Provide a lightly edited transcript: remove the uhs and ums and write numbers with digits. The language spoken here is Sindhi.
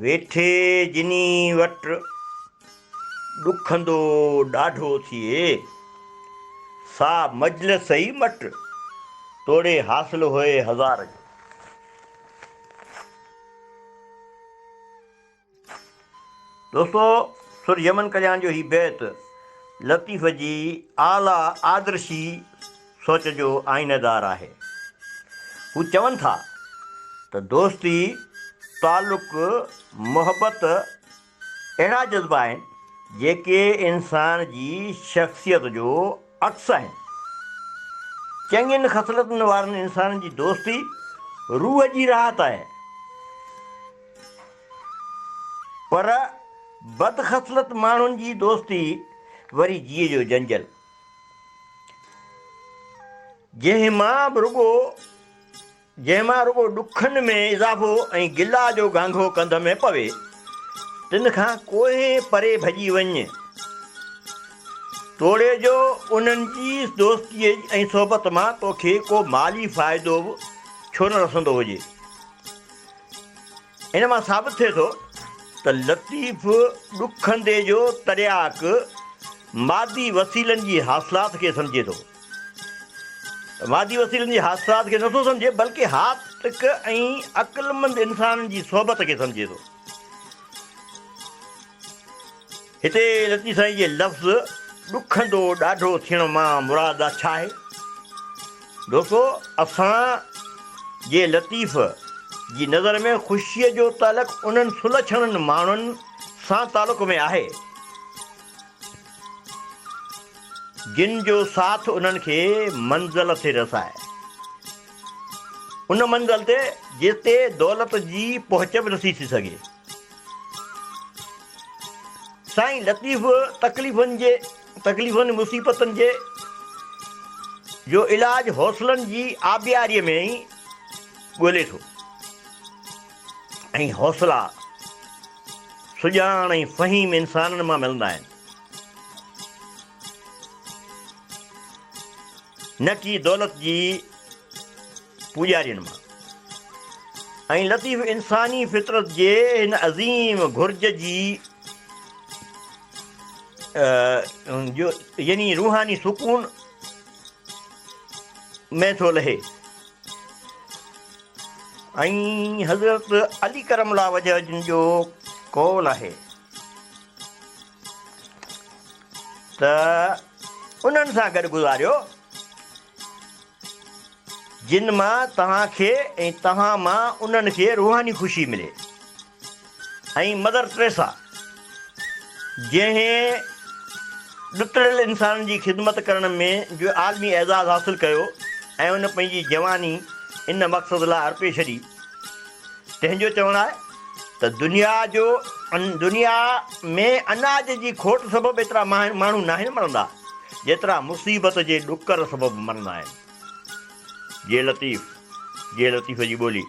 ويٺي جني وٽ ڏکندو ڏاڍو ٿئي، سا مجلس ئي مٽ، توڙي حاصل هئي هزار جو. دوستو سر يمن ڪلياڻ جو هي بيت لطيف جي اعليٰ آدرشي سوچ جو آئينه دار آهي. هو چون ٿا ته دوستي، تعلق، محبت اهڙا جذبا آهن جيڪي انسان جي شخصيت جو عڪس آهن. چڱين خصلتن وارن انسانن جي دوستي روح جي راحت آهي. پر بدخصلت ماڻهن جي دوستي وري جيء جو جنجل، جنهن مان به رڳو جنهن مان رڳو ڏکن ۾ اضافو ۽ گلا جو گانگهو ڪنڌ ۾ پوي، تن کان ڪوهين پري ڀڄي وڃ. توڙي جو انهن جي دوستيء ۽ صحبت مان توکي ڪو مالي فائدو به ڇو نه رسندو هجي. ان مان ثابت ٿئي ٿو ته لطيف ڏکندي جو ترياق مادي وسيلن جي حاصلات کي سمجهي ٿو. مادي وسيلن جي حاصلات کي نٿو سمجهي بلڪه حاطق ۽ عقلمند انسانن جي صحبت کي سمجهي ٿو. هتي لطيف سائين جي لفظ ڏکندو ڏاڍو ٿيڻ مان مراد ڇا آهي؟ دوستو اسان جي لطيف جي نظر ۾ خوشيء جو تعلق انهن سلڇڻن ماڻهن سان تعلق ۾ آهي، جن جو ساٿ انهن کي منزل تي رسائي. ان منزل تي جتي دولت جي پهچ به نٿي ٿي سگهي. سائين لطيف تڪليفن جي تڪليفن مصيبتن جي جو علاج حوصلن جي آبياريء ۾ ئي ڳولي ٿو ۽ حوصلا سڄاڻ ۽ فهيم انسانن مان ملندا آهن نه ڪي دولت جي پوڄارين مان ۽ لطيف انساني فطرت جي هن عظيم گهرج جي جو يعني روحاني سڪون ۾ ٿو لهي ۽ حضرت علي ڪرم الله وجه جن جو قول آهي ته انهن سان گڏ گذاريو جن مان توهان کي ۽ توهان مان انهن کي روحاني خوشي ملي ۽ مدر ٽريسا جنهن ڏتڙيل انسانن جي خدمت ڪرڻ ۾ جو عالمي اعزاز حاصل ڪيو ۽ ان پنهنجي جواني ان مقصد لاء ارپي ڇڏي تنهن جو چوڻ آهي ته دنيا جو دنيا ۾ اناج جي کوٽ سبب ايترا ماڻهو ناهن مرندا جيترا مصيبت جي ڏڪر سبب مرندا آهن. جي لطيف، جي لطيف جي ٻولي.